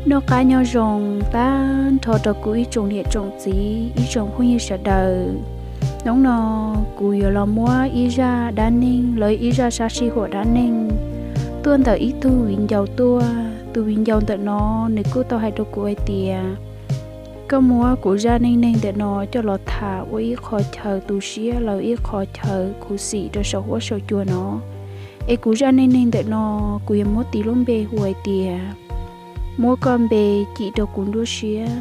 Noj qab nyob zoo tag nrho rau kuv ib tsoom niam tsoom txiv, ib tsoom phooj ywg sawv daws. Hnub no kuv yuav los muab ib zaj dab neeg los ib zaj sab sij huam dab neeg tuaj ntawm ib tug viv ncaus tuaj. Tus viv ncaus ntawm no nws kuj tau hais rau kuv hais tias, koj muab kuv zaj neej neeg ntawm no coj los tham ua ib qho chaw tu siab los ib qho chaw khuv xim rau saum huab saum cua no. Es kuv zaj neej neeg ntawm no kuv yuav muab tis lub npe hu hais tias, muab koj npe cim rau kuv nruab siab.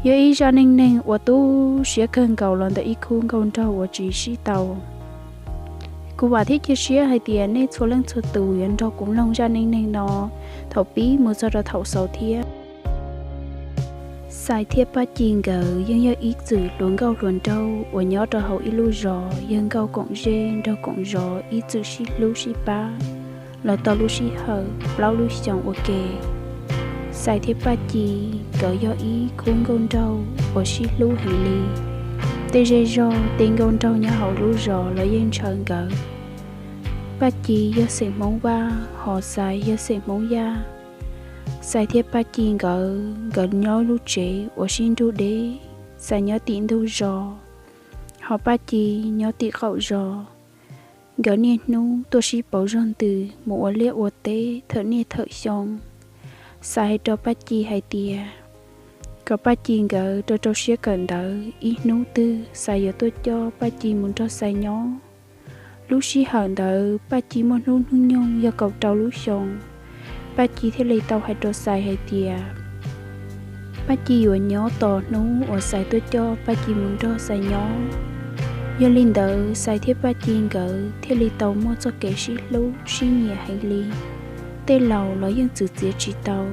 Yog ib zaj neej neeg uas tu siab kawg nkaus los ntawm ib khub nkauj nraug uas tsis sib tau. Kuv vam thiab cia siab hais tias nej txhua leej txhua tus yuav nrog kuv mloog zaj neej neeg no thaum pib mus txog rau thaum xaus thiab. Xais thiab Paj Ci nkawd yeej yog ib txwm hluas nkauj hluas nraug uas nyob rau hauv ib lub zos yawg nkauj koom zej nraug koom zos ib txwm sib hlub sib pab los tau lub sij hawm plaub lub xyoos ua ke. Xais thiab Paj Ci nkawd yog ib khub nkauj nraug uas sib hlub heev li. Tej zej zog tej nkauj nraug nyob hauv lub zos los yeej ntshaw nkawd. Paj Ci yog xeem Hmoob Vaj, ho Xais yog xeem Hmoob Yaj. Xais thiab Paj Ci nkawd, nkawd nyob lub tsev uas sib nrug deb. Xais nyob tim ntug zos, ho Paj Ci nyob tim qaum zos. Nkawd niaj hnub tuaj sib pauv zog ntws mus ua liaj ua teb thawm niaj thawm xyoo. Xais hais rau Paj Ci hais tias, kom Paj Ci nkawd rau rau siab kawm ntawv, ib hnub twg Xais yuav tuaj coj Paj Ci mus nrog Xais nyob. Lub sij hawm ntawd Paj Ci muaj hnub hnub nyoog yog kaum rau lub xyoo. Paj Ci thiaj li tau hais rau Xais hais tias, Paj Ci yuav nyob tos hnub uas Xais tuaj coj Paj Ci mus nrog Xais nyob. Yog li ntawd Xais thiab Paj Ci nkawd thiaj li tau muaj txoj kev sib hlub sib nyiam heev li. Tej laus los yeej txwv txiav tsis tau.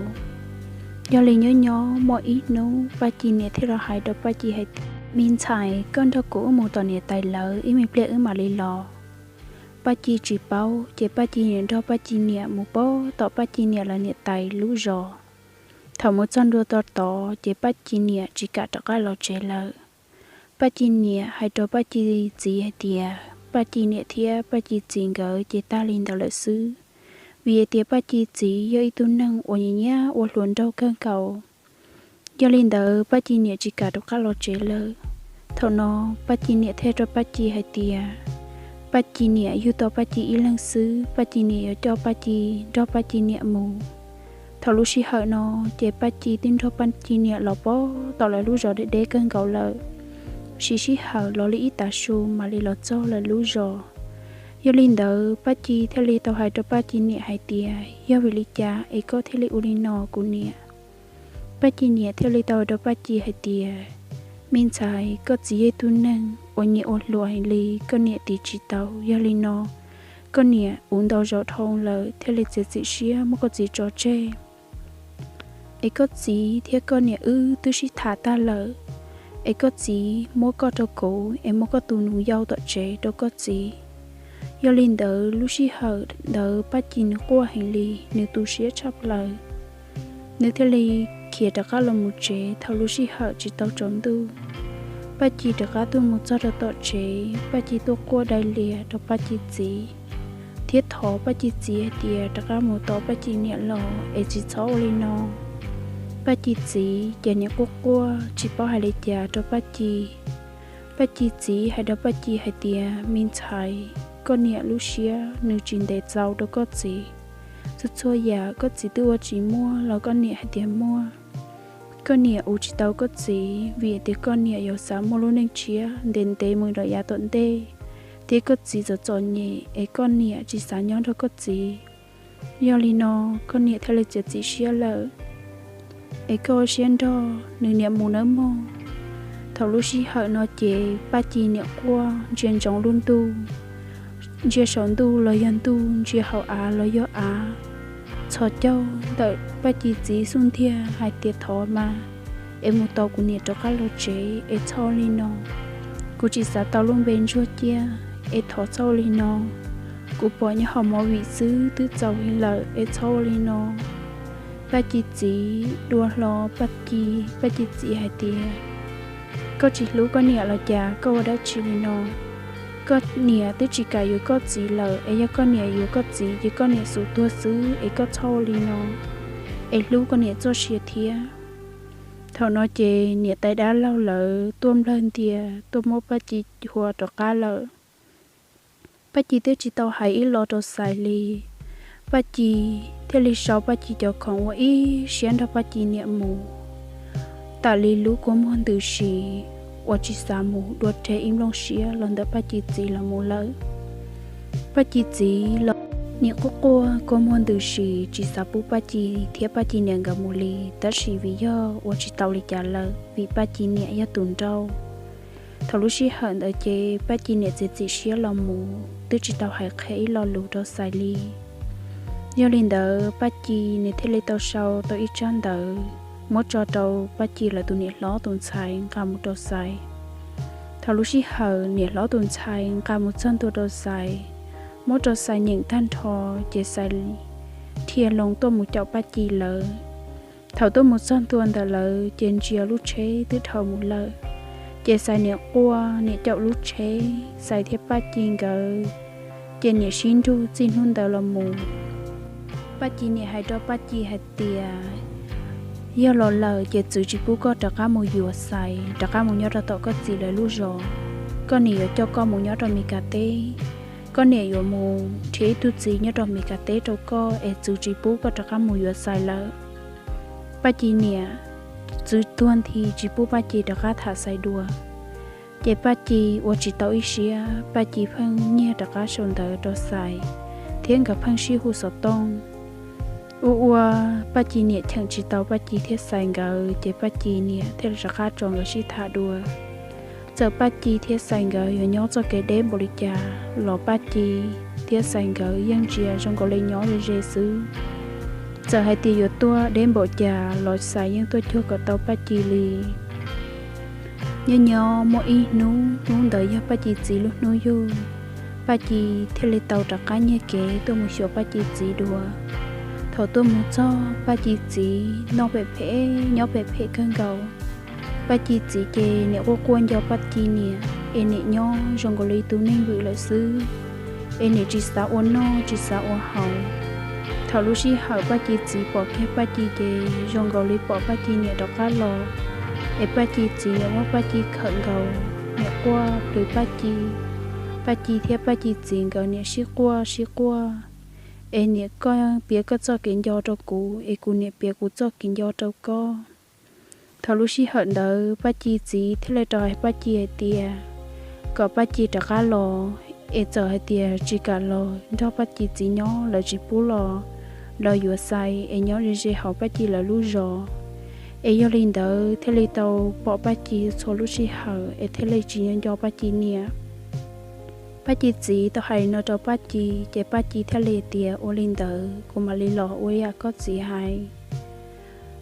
Yog li nyob nyob muaj ib hnub Paj Ci niam thiaj los hais rau Paj Ci hais tias, me ntxhais, koj nrog kuv wb mus tom niam tais lawv ib me pliag wb mam li los. Paj Ci tsis paub ces Paj Ci niam nrog Paj Ci niam mus pab tom Paj Ci niam lawv niam tais lub zos. Thaum mus txog ntua tod ces Paj Ci niam tsis kam rov qab los tsev lawm. Paj Ci niam hais rau Paj Ci txiv hais tias Paj Ci niam thiab Paj Ci txiv nkawd ces tag li ntawd lawm xwb, vim hais tias Paj Ci txiv yog ib tug neeg uas nyiam nyiam ua hluas nraug kawg nkaus. Yog li ntawd Paj Ci niam tsis kam rov qab los tsev lawm. Thaum no Paj Ci niam thiaj rau Paj Ci hais tias Paj Ci niam yug tau Paj Ci ib leeg xwb, Paj Ci niam yuav coj Paj Ci nrog Paj Ci niam mus. Thaum lub sij hawm no ces Paj Ci twb nrog Paj Ci niam los pab tom lawv lub zos deb deb kawg nkaus lawm, siv sij hawm los li ib tav su mam li los txog lawv lub zos. Yog li ntawd Paj Ci thiaj li tau hais rau Paj Ci niam hais tias, yog vim li cas es koj thiaj li ua li no kuv niam? Paj Ci niam thiaj li tau hais rau Paj Ci hais tias, me ntxhais, koj txiv yog ib tug neeg uas nyiam ua hluas heev li, koj niam tiv tsis tau. Yog li no koj niam ua ntau zaus dhau lawm thiaj li txiav txim siab muab koj txiv tso tseg. Es koj txiv thiab koj niam wb twb sib tham tag lawm, es koj txiv muab koj rau kuv es muab koj tus nus yau tom tsev rau koj txiv. Yog li ntawd lub sij hawm ntawd Paj Ci nws quaj heev li, nws tu siab tshaj plaws. Nws thiaj li khiav rov qab los mus tsev thaum lub sij hawm tsis tau tsaus ntuj. Paj Ci rov qab tuaj mus txog rau tom tsev, Paj Ci tuaj quaj dai lias rau Paj Ci txiv, thiab thov Paj Ci txiv hais tias rov qab mus tos Paj Ci niam los es tsis txhob ua li no. Paj Ci txiv ces niam quaj quaj tsis paub hais li cas rau Paj Ci. Paj Ci txiv hais rau Paj Ci hais tias, me ntxhais, koj niam lub siab nws tsis ntev txaus rau koj txiv. Txhua txhua yam koj txiv twb ua tsis muaj los koj niam hais tias muaj. Koj niam ua tsis tau koj txiv vim tias koj niam yuav xav muaj lub neej tshiab ntev ntev mus rau yav tom ntej, thiab koj txiv txom txom nyem es koj niam tsis xav nyob nrog koj txiv. Yog li no koj niam thiaj li txiav txim siab lawm, es koj ua siab nrog nws niam mus nawb mog. Thaum lub sij hawm no ces Paj Ci niam quaj ntsia ntsoov lub ntuj, ntsia saum ntuj los yog ntuj, ntsia hauv av los yog av. Txhos caug ntawm Paj Ci txiv xub ntiag hais tias thov mas, es mus tos kuv niam rov qab los tsev es txhob ua li no. Kuv tsis xav tau lub npe ntsuag ciaj es thov txhob ua li no. Kuv pom nyob hauv movie xwb twb txaus li lawm es txhob ua li no. Paj Ci txiv dua hlo Paj Ci, Paj Ci txiv hais tias, koj tsis hlub koj niam los cas koj ua dab tsi li no? Koj niam twb tsis kam yuav koj txiv lawm es yog koj niam yuav koj txiv ces koj niam xub tuag xwb es koj txhob ua li no. es hlub koj niam txoj sia thiab. Thaum no ces niam tais dab laug lawv tuaj nplawg ntias tuaj muab Paj Ci hua rov qab lawm. Paj Ci twb tsis tau hais ib los rau Xais li. Paj Ci thiaj li sau Paj Ci cov khoom ua ib siab nrog Paj Ci niam mus. Tam li lub kua muag ntws si uas tsis xav mus dua reg ib nplooj siab los ntawm Paj Ci txiv los mus lawm. Paj Ci txiv los nim quaj quaj kua muag ntws si tsis xav pub Paj Ci thiab Paj Ci niam nkawd mus li, tab sis vim yog ua tsis tau li cas lawm vim Paj Ci niam yog tus nrauj. Thaum lub sij hawm ntawd ces Paj Ci niam txiav txim siab los mus twb tsis tau hais qhia ib lo lus rau Xais li. Yog li ntawd Paj Ci nws thiaj li tau sau tau ib tsab ntawv muab tso rau Paj Ci lawv tus niam hlob tus ntxhais nqa mus rau Xais. Thaum lub sij hawm niam hlob tus ntxhais nqa mus txog ntua rau Xais, muab rau Xais nyeem tag nrho, ces Xais dhia loo tuaj mus caum Paj Ci lawv. Thaum tuaj mus txog ntua ntawm lawv ces ntsia lub tsheb twb dhau mus lawm. Ces Xais niam quaj niam caum lub tsheb, Xais thiab Paj Ci nkawd ces niam sib nrug txij hnub ntawd los mus. Paj Ci niam hais rau Paj Ci hais tias, yog los lawm ces txwv tsis pub koj rov qab mus yuav Xais rov qab mus nyob rau tom koj txiv lawv lub zos. Koj niam yuav coj koj mus nyob rau Mes Kas teb. Koj niam yuav mus nrhiav ib tug txiv nyob rau Mes Kas teb rau koj es txwv tsis pub koj rov qab mus yuav Xais lawm. Paj Ci niam txwv tuag nthi tsis pub Paj Ci rov qab tham Xais dua. Ces Paj Ci ua tsis tau ib siab, Paj Ci pheej nyiag rov qab sau ntawv rau Xais, thiab nkawd pheej sib hu xov tooj. Ua ua Paj Ci niam cheem tsis tau Paj Ci thiab Xais nkawd, ces Paj Ci niam thiaj li rov qab tso nkawd sib tham dua. Txawm Paj Ci thiab Xais nkawd yuav nyob txoj kev deb npaum li cas los Paj Ci thiab Xais nkawd yeej ntsia zoo nkaus li nyob ze ze xwb. Txawm hais tias yuav tuaj deb npaum cas los Xais yeej tuaj cuag kom tau Paj Ci li. Nyob nyob muaj ib hnub, hnub ntawd yog Paj Ci txiv lub hnub yug, Paj Ci thiaj li tau rov qab nyiag kev tuaj mus xyuas Paj Ci txiv dua. Thaum tuaj mus txog Paj Ci txiv noj pem phem nyob pem phem kawg nkaus. Paj Ci txiv ces niam quaj quaj nco Paj Ci niam es niam nyob zoo nkaus li tus neeg vwm lawm xwb, es niam tsis xav ua noj tsis xav ua haus. Thaum lub sij hawm Paj Ci txiv pom kiag Paj Ci ces zoo nkaus li pom Paj Ci niam rov qab los, es Paj Ci txiv niam muab Paj Ci khawm nkaus, niam quaj plhws Paj Ci. Paj Ci thiab Paj Ci txiv nkawd niam sib quaj sib quaj, es niam koj piav koj txoj kev nco rau kuv es kuv niam piav kuv txoj kev nco rau koj. Thaum lub sij hawm ntawd Paj Ci txiv thiaj li rov hais Paj Ci hais tias kom Paj Ci rov qab los, es txawm hais tias tsis kam los nrog Paj Ci txiv nyob lawv tsis pub los, los yuav Xais es nyob ze ze hauv Paj Ci lawv lub zos. Es yog li ntawd thiaj li tau pom Paj Ci txhua lub sij hawm es thiaj li tsis nco nco Paj Ci niam. Paj Ci txiv tau hais no rau Paj Ci ces Paj Ci thiaj li tias ua li ntawd kuv mam li los ua yam koj txiv hais.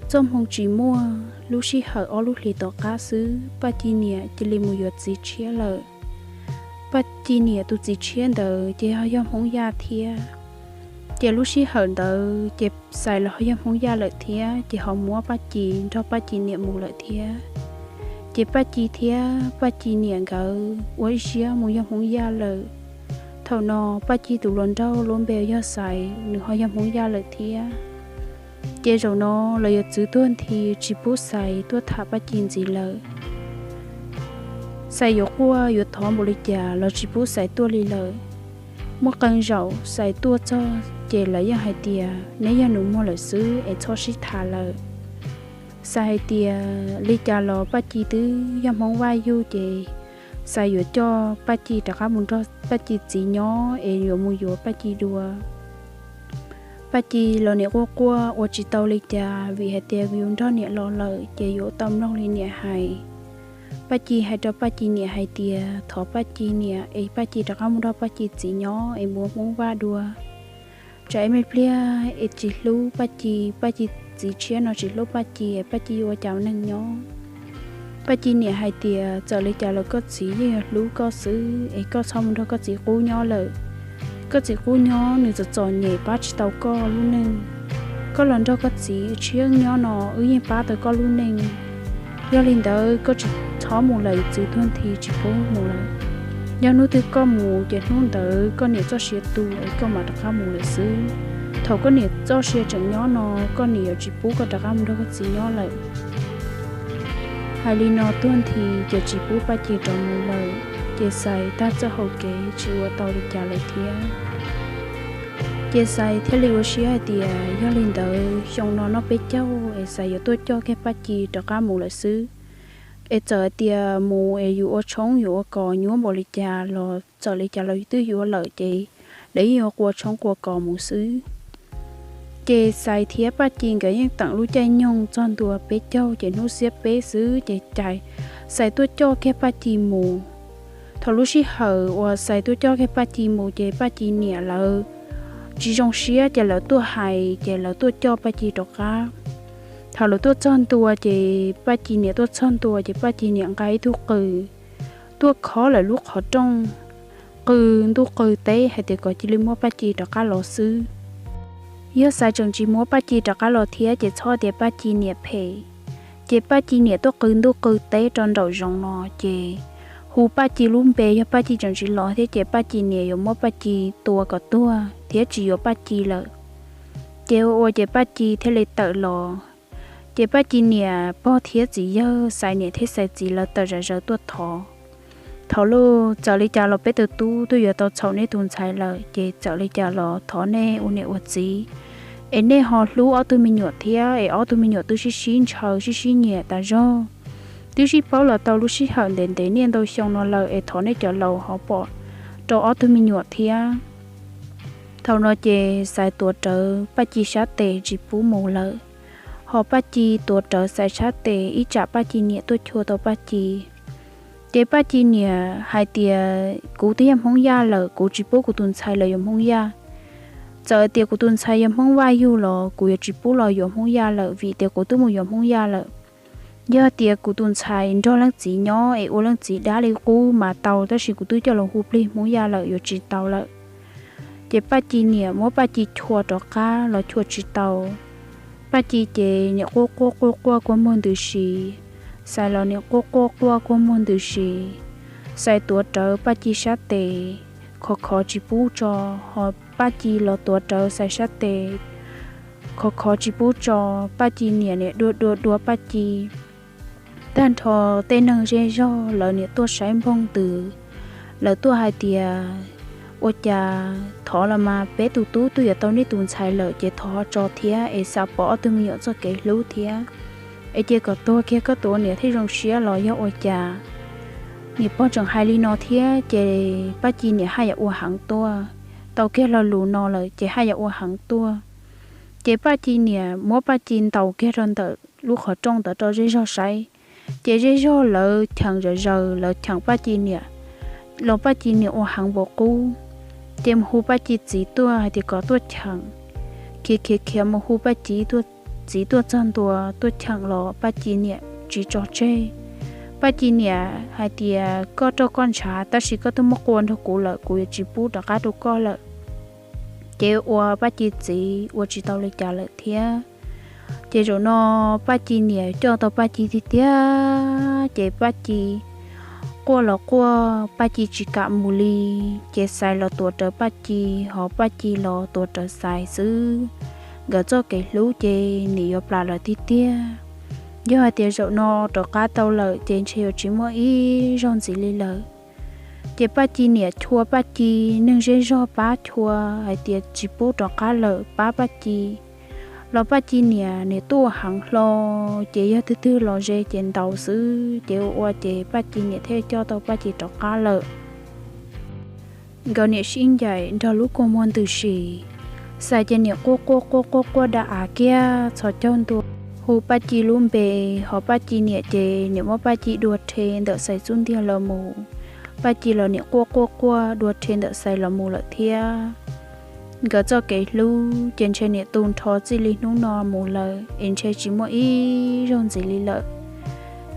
Txoj hmoo tsis muaj, lub sij hawm ob lub hlis tom qab xwb Paj Ci niam cia li mus yuav txiv tshiab lawm. Paj Ci niam tus txiv tshiab ntawd ces ho yog Hmoob Yaj thiab. Ces lub sij hawm ntawd ces Xais los ho yog Hmoob Yaj lawm thiab ces ho muab Paj Ci nrog Paj Ci niam mus lawm thiab. Ces Paj Ci thiab Paj Ci niam nkawd ua ib siab mus yog Hmoob Yaj lawm. Thaum no Paj Ci tus hluas nraug lub npe yog Xais nws ho yog Hmoob Yaj lawm thiab. Ces zaum no los yuav txwv tuag nthi tsis pub Xais tuaj tham Paj Ci ntxiv lawm. Xais yuav quaj yuav thov npaum li cas los tsis pub Xais tuaj li lawm. Muaj qee zaum Xais tuaj txog ces lawv yeej hais tias neb yog nus muag lawm xwb es txhob sib tham lawm. Xais hais tias li cas los Paj Ci twb yog Hmoob Vaj yug ces Xais yuav coj Paj Ci rov qab mus nrog Paj Ci txiv nyob es yuav mus yuav Paj Ci dua. Paj Ci los niam quaj quaj ua tsis tau li cas vim hais tias yus nrog niam los lawm ces yuav tau mloog li niam hais. Paj Ci hais rau Paj Ci niam hais tias thov Paj Ci niam es Paj Ci rov qab mus nrog Paj Ci txiv nyob es mus ua Hmoob Vaj dua. Tsam ib me pliag es tsis hlub Paj Ci, Paj Ci txiv tshiab no tsis hlub Paj Ci, Paj Ci yuav ua cas ua neeg nyob. Paj Ci niam hais tias txawm li cas los koj txiv yeej yuav hlub koj xwb es koj txhob mus nrog koj txiv qub nyob lawm. Koj txiv qub nyob nws txom txom nyem pab tsis tau koj lub neej. Koj los nrog koj txiv tshiab nyob no wb yeej pab tau koj lub neej. Yog li ntawd koj tsis txhob mus lawm, txwv tuag nthi tsis pub mus lawm. Yog hnub twg koj mus ces hnub ntawd koj niam txoj sia tu es koj mam rov qab mus lawm xwb. thaum koj niam txoj sia tseem nyob no, koj niam yuav tsis pub koj rov qab mus nrog koj txiv nyob lawm. Hais li no tuag nthi ces tsis pub Paj Ci rov mus lawm, ces Xais tag txoj hau kev tsis ua tau li cas lawm thiab. Ces Xais thiaj li ua siab hais tias yog li ntawd xyoo no noj peb caug es Xais yuav tuaj coj kiag Paj Ci rov qab mus lawm xwb. Es txawm hais tias mus es yus ua tshoob yus ua kos nyuaj npaum li cas los txawm li cas los twb yuav lawm ces lawv yeej yuav qua tshoob qua kos mus xwb. Ces Xais thiab Paj Ci nkawd yeej teem lub caij nyoog txog ntua peb caug ces hnub xiab peb xwb ces cais Xais tuaj coj kiag Paj Ci mus. Thaum lub sij hawm uas Xais tuaj coj kiag Paj Ci mus ces Paj Ci niam lawv tsis zoo siab ces lawv tuaj hais ces lawv tuaj coj Paj Ci rov qab. Thaum lawv tuaj txog ntua ces Paj Ci niam tuaj txog ntua ces Paj Ci niam nqa ib tug qws tuaj khob lawv lub qhov rooj, qw ntuj qw teb hais tias kom cia li muab Paj Ci rov qab los xwb. Yog Xais tseem tsis muab Paj Ci rov qab los thiab ces txhob tias Paj Ci niam phem. Ces Paj Ci niam tuaj qw ntuj qw teb rau nraum zoov no ces hu Paj Ci lub npe, yog Paj Ci tseem tsis los thiab ces Paj Ci niam yuav muab Paj Ci tua kom tuag thiab tsis yuav Paj Ci lawm. Ces ua ua ces Paj Ci thiaj li tawm los. Ces Paj Ci niam pog thiab txiv yawg, Xais niam thiab Xais txiv lawv tawm zom zaws tuaj thov. Thov lauj, txawm li cas los peb tus tub twb yuav tau txhaum nej tus ntxhais lawm ces txawm li cas los thov nej ua niam ua txiv es nej ho hlub ob tug me nyuam thiab es ob tug me nyuam twb sib sib ntshaw sib sib nyiam tas zog, twb sib paub los tau lub sij hawm ntev ntev niaj ntau xyoo no lawm es thov nej cov laus ho pom rau ob tug me nyuam thiab. Thaum no ces Xais tuav rawv Paj Ci sab tes tsis pub mus lawm, ho Paj Ci tuav rawv Xais sab tes ib tsam Paj Ci niam tuaj chua tau Paj Ci. Ces Paj Ci niam hais tias kuv twb yog Hmoob Yaj lawm, kuv tsis pub kuv tus ntxhais los yuav Hmoob Yaj. Txawm tias kuv tus ntxhais yog Hmoob Vaj Yug los kuv yuav tsis pub los yuav Hmoob Yaj lawm vim tias kuv twb mus yuav Hmoob Yaj lawm. Yog tias kuv tus ntxhais nrog leej txiv nyob es ua leej txiv dab li qub mas tau, tab sis kuv twb coj los hu plig Hmoob Yaj lawm yuav tsis tau lawm. Ces Paj Ci niam muab Paj Ci chua rov qab los chua tsis tau. Paj Ci ces niam quaj quaj quaj quaj kua muag ntws si, Xais los niam quaj quaj quaj kua muag ntws si. Xais tuav rawv Paj Ci sab tes, khov khov tsis pub tso, ho Paj Ci los tuav rawv Xais sab tes, khov khov tsis pub tso. Paj Ci niam niam dua dua dua Paj Ci. Tag nrho tej neeg zej zog lawv niam tuaj saib npoog ntws, lawv tuaj hais tias ua cas thov los mas peb tus tub twb yuav tau nej tus ntxhais lawm ces thov ho tso thiab es xav pom ob tug me nyuam txoj kev hlub thiab, es cia kom tuag kiag koj tus niam thiaj zoo siab los yog ua cas. Niam pog tseem hais li no thiab ces Paj Ci niam haj yam ua heev tuaj, tau kiag lo lus no lawm ces haj yam ua heev tuaj. Ces Paj Ci niam muab Paj Ci ntaus kiag rau ntawm lub qhov rooj ntawd rau zej zog saib. Ces zej zog lawv cheem zom zaws, lawv cheem Paj Ci niam, los Paj Ci niam ua heev npaum qub. Ces mus hu Paj Ci txiv tuaj hais tias kom tuaj cheem. Khiav khiav khiav mus hu Paj Ci txiv tuaj txog ntua tuaj cheem los Paj Ci niam tsis tso tseg. Paj Ci niam hais tias koj rau koj ntshav tab sis koj twb muab qua nrog kuv lawm, kuv yuav tsis pub rov qab rau koj lawm. Ces ua Paj Ci txiv ua tsis tau li cas lawm thiab. Ces zaum no Paj Ci niam coj tau Paj Ci tiag tiag ces Paj Ci quaj los quaj, Paj Ci tsis kam mus li. Ces Xais los tuav rawv Paj Ci, ho Paj Ci los tuav rawv Xais xwb. Nkawd txoj kev hlub ces nim yuav plam lawm tiag tiag. Yog hais tias zaum no rov qab tau lawm ces ntshe yuav tsis muaj ib zaug ntxiv li lawm. Ces Paj Ci niam chua Paj Ci, neeg zej zog pab chua hais tias tsis pub rov qab lawm, pab Paj Ci. Los Paj Ci niam niam tuaj heev hlo, ces yog twg twg los ze ces ntaus xwb, ces ua ua ces Paj Ci niam thiaj coj tau Paj Ci rov qab lawm. Nkawd niam sib ncaim nrog lub kua muag ntws si. Xais ces niam quaj quaj quaj quaj quaj da av kiag txhos caug ntua, hu Paj Ci lub npe, ho Paj Ci niam ces niam muab Paj Ci dua rhe ntawm Xais xub ntiag los mus. Paj Ci los niam quaj quaj quaj dua rhe ntawm Xais los mus lawm thiab. Nkawd txoj kev hlub ces ntshe niam tu nrho txij li hnub no mus lawm es ntshe tsis muaj ib zaug ntxiv li lawm.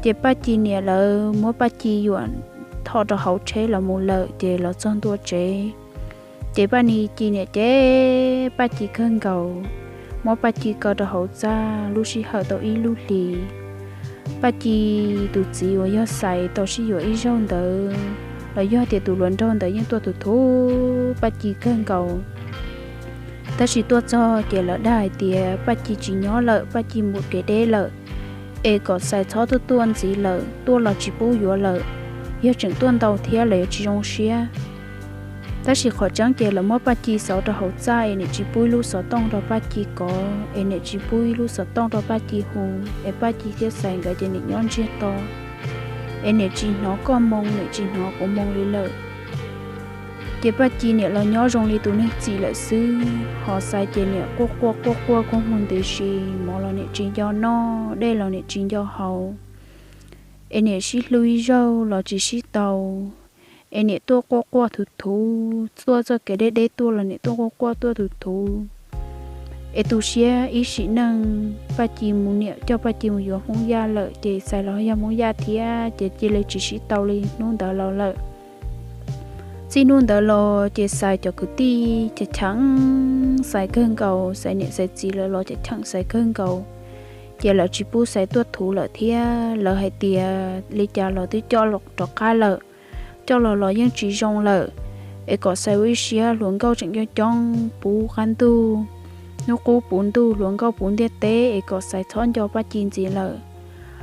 Ces Paj Ci niam lawv muab Paj Ci yuam thom rau hauv tsheb los mus lawm ces los txog ntua tsev. Ces Paj Ci niam ces Paj Ci kawg nkaus, muab Paj Ci kaw rau hauv txaj lub sij hawm tau ib lub hlis. Paj Ci tus txiv uas yog Xais tau sib yuav ib zaug ntawd los yog tias tus hluas nraug ntawd yeej tuaj tus thuv Paj Ci kawg nkaus. Tab sis tuaj txog ces lawv dag hais tias Paj Ci tsis nyob lawm, Paj Ci mus kev deb lawm, es kom Xais txhob tuaj tuaj ntxiv lawm, tuaj los tsis pub yuav lawm, yog tseem tuaj ntau thiab lawv yuav tsis zoo siab. Tab sis qhov tseeb ces lawv muab Paj Ci xauv rau hauv txaj es niam tsis pub ib lub xov tooj rau Paj Ci kov, es niam tsis pub ib lub xov tooj rau Paj Ci hu, es Paj Ci thiab Xais nkawd ces niam nyob ntsiag to, es niam tsis hnov koj moo, niam tsis hnov kuv moo li lawm. Ces Paj Ci niam los nyob zoo li tus neeg txim lawm xwb, ho Xais ces niam quaj quaj quaj quaj kua muag ntws si, mov los niam tsis nco noj, dej los niam tsis nco haus, es niam sib hlub ib zaug los tsis sib tau, es niam tuaj quaj quaj thuv thuv, tuaj txoj kev deb deb tuaj los niam tuaj quaj quaj tuaj thuv thuv. Es tu siab ib sim neej, Paj Ci mus, niam coj Paj Ci mus yuav Hmoob Yaj lawm, ces Xais los yog Hmoob Yaj thiab, ces cia li tsis sib tau li hnub ntawd los lawm. Txij hnub ntawd los ces Xais cov kwv tij cheem cheem Xais kawg nkaus, Xais niam Xais txiv lawv los cheem cheem Xais kawg nkaus, ces lawv tsis pub Xais tuaj thuv lawm thiab. Lawv hais tias li cas los twb coj los rov qab lawm, coj los los yeej tsis zoo lawm, es kom Xais ua ib siab hluas nkauj tseem coob coob puv qab ntuj, hnub qub puv ntuj, hluas nkauj puv ntiaj teb, es kom Xais txhob nco Paj Ci ntxiv lawm.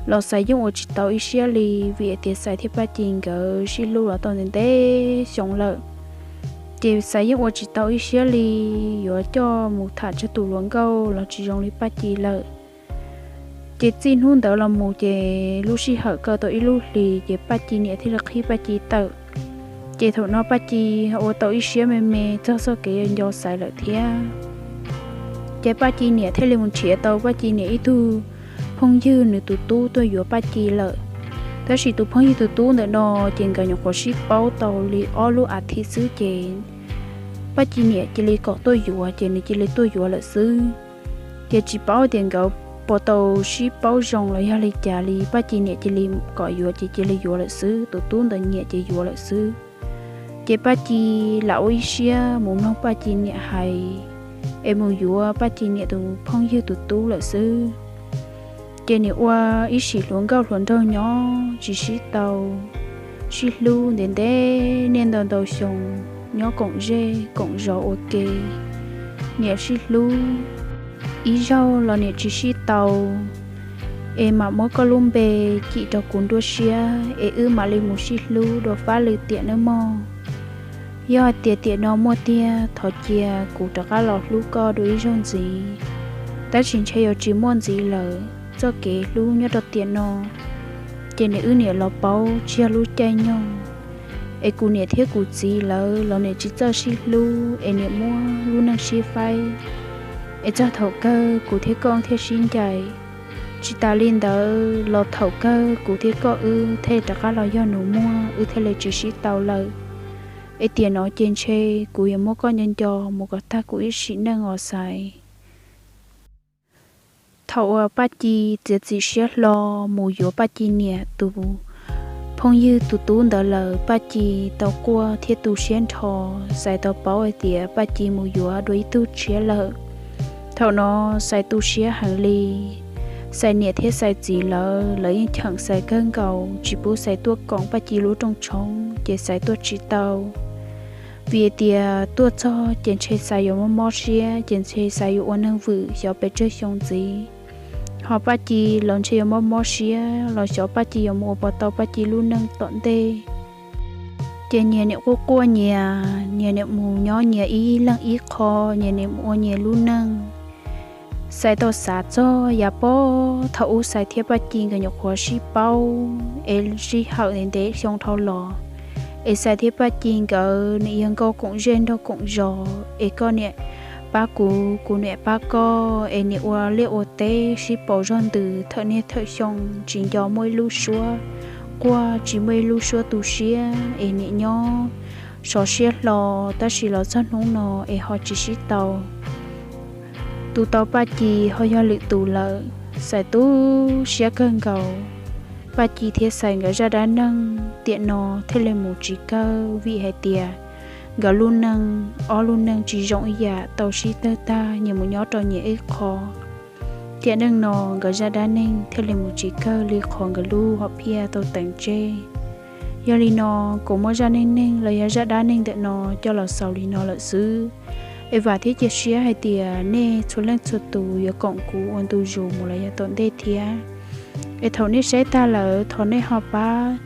Los Xais yeej ua tsis tau ib siab li, vim tias Xais thiab Paj Ci nkawd sib hlub los tau ntev ntev xyoo lawm, ces Xais yeej ua tsis tau ib siab li yuav coj mus tham tsawg tus hluas nkauj los tsis zoo li Paj Ci lawm. Ces txij hnub ntawd los mus ces lub sij hawm kaw tau ib lub hlis ces Paj Ci niam thiaj li qhib Paj Ci tawm. Ces thaum no Paj Ci ua tau ib siab me me txog txoj kev yuav nco Xais lawm thiab. Ces Paj Ci niam thiaj li mus nrhiav tau Paj Ci niam ib tug phooj ywg nws tus tub tuaj yuav Paj Ci lawm. Tab sis tus phooj ywg tus tub ntawm no ces nkawd nyuam qhuav sib paub tau li ob lub as thiv xwb ces Paj Ci niam cia li kom tuaj yuav ces nws cia li tuaj yuav lawm xwb. Ces tsis paub tias nkawd puas tau sib paub zoo los yog li cas li, Paj Ci niam cia li kom yuav ces cia li yuav lawm xwb, tus tub ntawd nyiam ces yuav lawm xwb. Ces Paj Ci lam ua ib siab mus mloog Paj Ci niam hais, es mus yuav Paj Ci niam tus phooj ywg tus tub lawm xwb. Ces nim ua ib sim hluas nkauj hluas nraug nyob tsis sib tau, sib hlub ntev ntev niaj ntau ntau xyoo, nyob koom zej koom zos ua ke, niam sib hlub ib zaug los niam tsis sib tau, es mam muab koj lub npe cim rau kuv nruab siab es wb mam li mus sib hlub dua fab lwm tiam nawb mog. Yog hais tias tiam no muaj tiag thov cia kuv rov qab los hlub koj dua ib zaug ntxiv, tab sis ntshe yuav tsis muaj ntxiv lawm, txoj kev hlub nyob rau tiam no ces niam wb niam los paub tsis yog lub caij nyoog, es kuv niam thiab kuv txiv lawv los niam tsis txawj sib hlub es niam muab lub neej sib faib, es txog thaum kawg kuv thiab koj thiaj sib ncaim. Tsis tas li ntawd los thaum kawg kuv thiab koj wb thiaj rov qab los yog nus muag, wb thiaj li tsis sib tau lawm. Es tiam no ces ntshe kuv yuav muab koj nco nco mus kom tag kuv ib sim neej os Xais. Thaum uas Paj Ci txiav txim siab hlo mus yuav Paj Ci niam tus phooj ywg tus tub ntawd lawm, Paj Ci tau quaj thiab tu siab nrho. Xais tau paub hais tias Paj Ci mus yuav dua ib tug tshiab lawm. Thaum no Xais tu siab heev li. Xais niam thiab Xais txiv lawv, lawv yeej cheem Xais kawg nkaus tsis pub Xais tuaj koom Paj Ci lub rooj tshoob, ces Xais tuaj tsis tau. Vim tias tuaj txog ces ntshe Xais yuav mob mob siab, ces ntshe Xais yuav ua neeg vwm xyov pes tsawg xyoo ntxiv. Ho Paj Ci los ntshe yuav mob mob siab los xyov Paj Ci yuav mus ua puas tau Paj Ci lub neej tom ntej. Ces nyias niam quaj quaj nyias, nyias niam mus nyob nyias ib leeg ib qho, nyias niam mus ua nyias lub neej. Xais tau xav txog yav puag thaum ub Xais thiab Paj Ci nkawd nyuam qhuav sib paub es sij hawm ntev ntev xyoo dhau los, es Xais thiab Paj Ci nkawd nim yog nkauj koom zej nraug koom zos, es koj niam pab kuv, kuv niam pab koj, es nim ua liaj ua teb sib pauv zog ntws thawm niaj thawm xyoo, tsis nco muaj ib lub suab quaj, tsis muaj ib lub suab tu siab, es nim nyob sov siab hlo, tab sis los txog hnub no es ho tsis sib tau. Tus tau Paj Ci ho yog lwm tus lawm, Xais tu siab kawg nkaus. Paj Ci thiab Xais nkawd zaj dab neeg tiam no thiaj li mus tsis kawg, vim hais tias nkawd lub neej, ob lub neej tsis zoo ib yam, tau sib tawg tag nyias mus nyob rau nyias ib qho. Tiam neej no nkawd zaj dab neeg thiaj li mus tsis kawg li qhov nkawd lub hom phiaj tau teem tseg. Yog li no, kuv muab zaj neej neeg los yog zaj dab neeg ntawm no coj los xaus li no lawm xwb. Es vam thiab cia siab hais tias nej txhua leej txhua tus yuav koom kuv ua ntu zus mus los yog tom ntej thiab. Es thaum nej saib tag lawm thov nej ho pab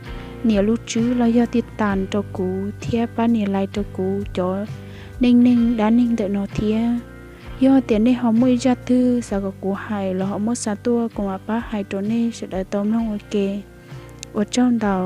nias lub tswb los yog tij tas rau kuv thiab pab nias like rau kuv cov neej neeg dab neeg ntawm no thiab. Yog tias nej ho muaj ib zaj twg xav kom kuv hais los ho muab xa tuaj kuv mam pab hais rau nej sawv daws tau mloog ua ke. Ua tsaug ntau.